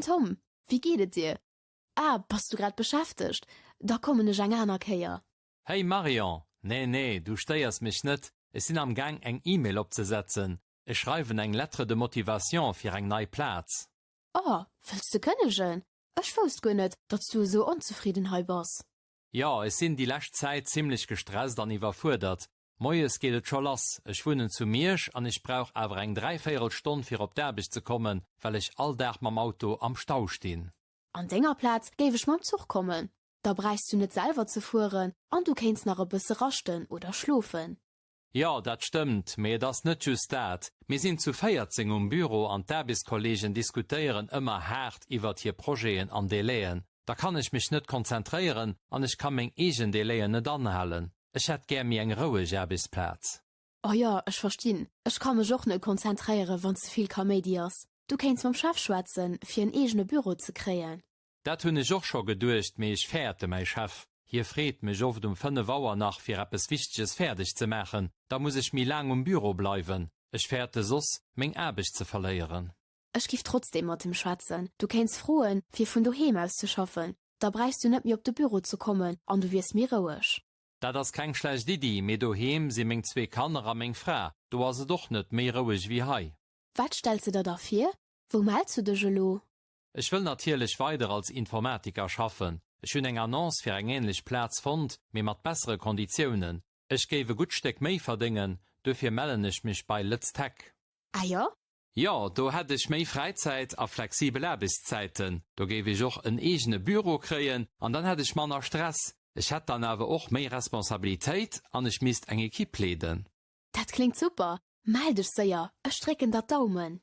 Tom, wéi geet et dir? Ah, bass du grad beschäftegt? Da kommen ech eng aner Kéier. Hey Marion, nee nee, du stéiers mech net, ech sinn am Gaang eng E-Mail opzesetzen, ech schreiwen eng Lettre de motivation fir eng nei Plaz. Oh, wëlls de kënnegen? Ech wousst guer net, datt s du esou onzefridden hei bass. Jo, ech sinn déi lescht Zäit zimlech gestresst an iwwerfuerdert. Moies geet et scho lass, ech wunnen zu Miersch an ech brauch awer eng dräivéierel Stonn fir op d'Aarbecht ze kommen, well ech all Dag mam Auto am Stau stinn. An denger Plaz géif ech mam Zuch kommen, da bräichs du net selwer ze fueren an du kéints nach e bësse raschten oder schlofen. Jo, dat stëmmt, mee et ass net just dat. Mir sinn zu 14 um Büro an d'Aarbechtskollegen diskutéieren ëmmer haart iwwert hir Projeten an Delaien. Da kann ech mech net konzentréieren an ech ka meng eegen Delaien net anhalen. Ech hätt gär méi eng roueg Aarbechtsplaz. Oh jo, ech verstinn. Ech ka mech och net konzentréieren, wann ze vill Kaméidi ass. Du kéints mam Chef schwätzen, fir en eegene Büro ze kréien. Dat hunn ech och scho geduecht, mee ech fäerte mäi Chef. Hie freet mech oft um 5 Auer nach fir eppes Wichteges fäerdeg ze maachen. Da muss ech méi laang um Büro bleiwen. Ech fäerte soss, meng Aarbecht ze verléieren. Ech giff trotzdem mat him schwätzen. Du kéints froen, fir vun doheem aus ze schaffen. Da bräichs du net méi op de Büro ze kommen an du wiers méi roueg. Dat ass keng schlecht Iddi, mee doheem si meng zwee Kanner a meng Fra. Do ass et och net méi roueg wéi hei. Wat stells de der da vir? Wou mells du dech elo? Ech wëll natierlech weider als Informatiker schaffen. Ech hunn eng Annonce fir eng änlech Plaz fonnt, mee mat bessere Konditiounen. Ech géif e gutt Stéck méi verdéngen, duerfir mellen ech mech bei LëtzTech. Ah jo? Jo, do hätt ech méi Fräizäit a flexibel Aarbechtszäiten. Do géif ech och en eegene Büro kréien an dann hätt ech manner Stress. Ech hätt dann awer och méi Responsabilitéit an ech misst eng Ekipp leeden. Dat kléngt super! Mell dech séier, ech drécken der d'Daumen!